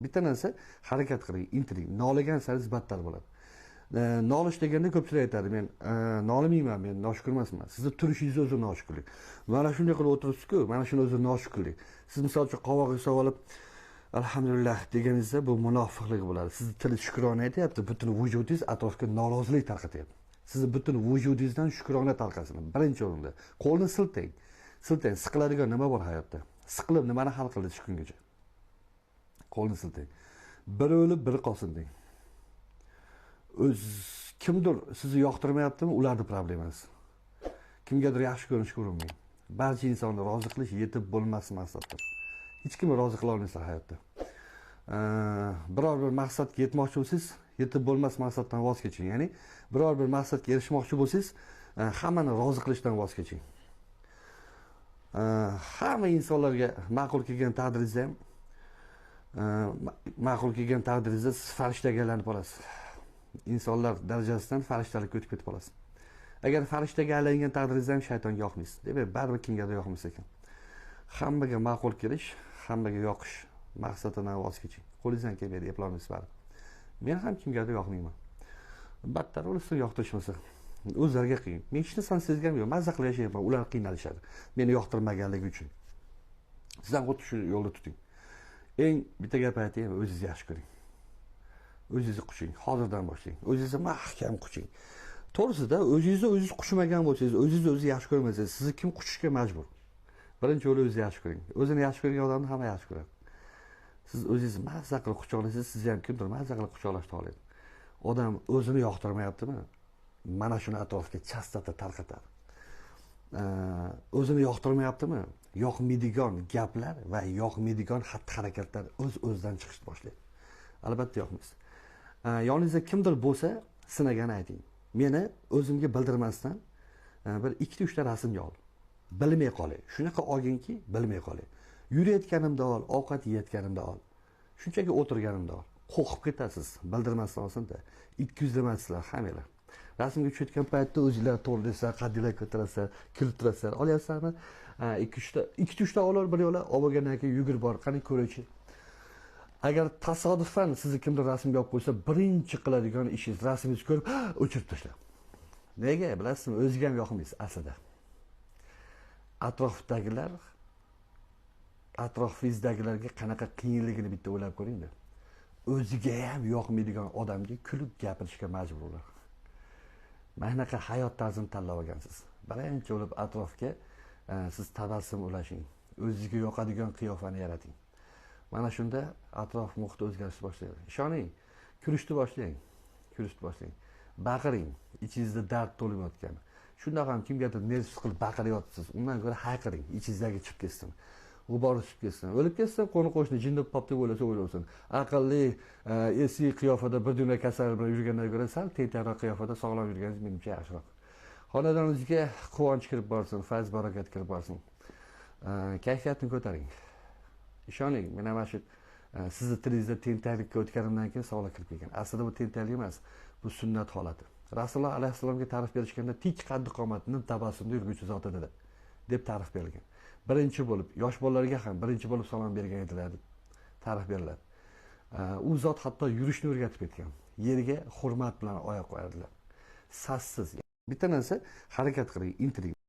Bitta narsa, harakat qiling, intiling. Noligan sari battar bo'ladi. Nolish deganda ko'pchilik aytadi, men nolimayman, men noshukur emasman. Sizni turishingiz o'zi noshukurlik. Mana shunday qilib o'tiribsiz-ku, mana shuni o'zi noshukurlik. Siz misol uchun qovog'ingizni solib olib, alhamdulillah deganingizda bu munofiqlik bo'ladi. Sizni tili shukrona aytyapti, butun vujudingiz atrofga norozilik tarqatyapti. Sizni butun vujudingizdan shukrona tarqasin. Birinchi o'rinda qo'lni siltang. Siltang, siqiladigan nima bor hayotda? Siqilib nimani hal qildi shu kungacha? Qo'lni siltang. Biri o'lib, biri qolsin deng. O'z kimdir sizni yoqtirmayaptimi, ularning problemasi. Kimgadir yaxshi ko'rinishga urinmang. Barcha insonni rozi qilish yetib bo'lmas maqsaddir. Hech kimni rozi qila olmaysizlar hayotda. Biror bir maqsadga yetmoqchi bo'lsangiz, yetib bo'lmas maqsaddan voz keching. Ya'ni biror bir maqsadga erishmoqchi bo'lsangiz, hammani rozi qilishdan voz keching. Hamma insonlarga ma'qul kelgan taqdiringizda ham, ma'qul kelgan taqdiringizda siz farishtaga aylanib qolasiz. Insonlar darajasidan farishtalikka o'tib ketib qolasiz. Agar farishtaga aylangan taqdiringizda ham shaytonga yoqmaysiz. Demak, baribir kimgadir yoqmas ekan. Hammaga ma'qul kelish, hammaga yoqish maqsadidan voz keching. Qo'lingizdan kelmaydi, eplolmaysiz baribir. Men ham kimgadir yoqmayman. Battar o'lsin yoqtirishmasa. O'zlariga qiyin. Men hech narsani sezganim yo'q. Mazza qilib yashayapman. Ular qiynalishadi. Meni yoqtirmaganligi uchun. Siz ham xuddi shu yo'lda tuting. Eng bitta gap aytaymi, o'zingizni yaxshi ko'ring. O'zingizni quching, hozirdan boshlang. O'zingizni mahkam quching. To'g'risida o'zingizni o'zingiz quchmagan bo'lsangiz, o'zingizni o'zingiz yaxshi ko'rmasangiz, sizni kim quchishga majbur? Birinchi o'rinda o'zingizni yaxshi ko'ring. O'zini yaxshi ko'rgan odamni hamma yaxshi ko'radi. Siz o'zingizni mazza qilib quchoqlasangiz, sizni ham kimdir mazza qilib quchoqlashni xohlaydi. Odam o'zini yoqtirmayaptimi? Mana shuni atrofga chastota tarqatadi. O'zini yoqtirmayaptimi? Yoqmaydigan gaplar va yoqmaydigan xatti-harakatlar o'z-o'zidan chiqishni boshlaydi. Albatta yoqmaysiz. Yoningizda kimdir bo'lsa, sinagani ayting. Meni o'zimga bildirmasdan bir 2-3 ta rasmga ol. Bilmay qolay. Shunaqa olginki, bilmay qolay. Yurayotganimda ol, ovqat yeyotganimda ol. Shunchaki o'tirganimda ol. Qo'rqib ketasiz, bildirmasdan olsin-da. Ikkiyuzlamasizlar hammanglar. Rasmga tushayotgan paytda o'zinglar to'g'rilaysizlar, qaddinglar ko'tarasizlar, kulib turasizlar. Olyapsizlarmi? 2-3 ta olar bir yo'la, olib bo'lgandan keyin yugurib bor, qani ko'raychi. Agar tasodifan sizni kimdir rasmga olib qo'ysa, birinchi qiladigan ishingiz rasmingizni ko'rib o'chirib tashlang. Nega? Bilasizmi, o'ziga ham yoqmaysiz aslida. Atrofdagilar, atrofingizdagilarga qanaqa qiyinligini bitta o'ylab ko'ringda. O'ziga ham yoqmaydigan odamga kulib gapirishga majbur ular. Mana shunaqa hayot tarzini tanlab olgansiz. Birinchi bo'lib atrofga siz tabassum ulashing. O'zingizga yoqadigan qiyofani yarating. Mana shunda atrof muhiti o'zgarishni boshlaydi. Ishoning, kulishni boshlang. Kulishni boshlang. Baqiring, ichingizda dard to'lib yotgan. Shunda ham kimgadir nervsiz qilib baqiryapsiz. Undan ko'ra hayqiring, ichingizdagi chiqib ketsin. G'ubor chiqib ketsin. O'lib ketsin, qo'ni qo'shni jinni pop deb o'ylasa o'ylasin. Aqlli, esi qiyofada bir dunyo kasal bilan yurgandan ko'ra sal tentakroq qiyofada sog'lom yurganingiz menimcha yaxshiroq. Xonadoningizga quvonch kirib borsin, fayz barakat kirib borsin. Kayfiyatni ko'taring. Ishoning, men mana shu sizni tilingizda tentaklikka o'tganimdan keyin savollar kirib kelgan. Aslida bu tentaklik emas, bu sunnat holati. Rasululloh alayhissalomga ta'rif berishganda tik qaddi qomatni tabassumda yurguvchi zot edi deb ta'rif berilgan. Birinchi bo'lib yosh bolalarga ham birinchi bo'lib salom bergan edilar deb ta'rif beriladi. U zot hatto yurishni o'rgatib ketgan. Yerga hurmat bilan oyoq qo'yardilar. Sassiz. Bitta narsa, harakat qiling, intiling.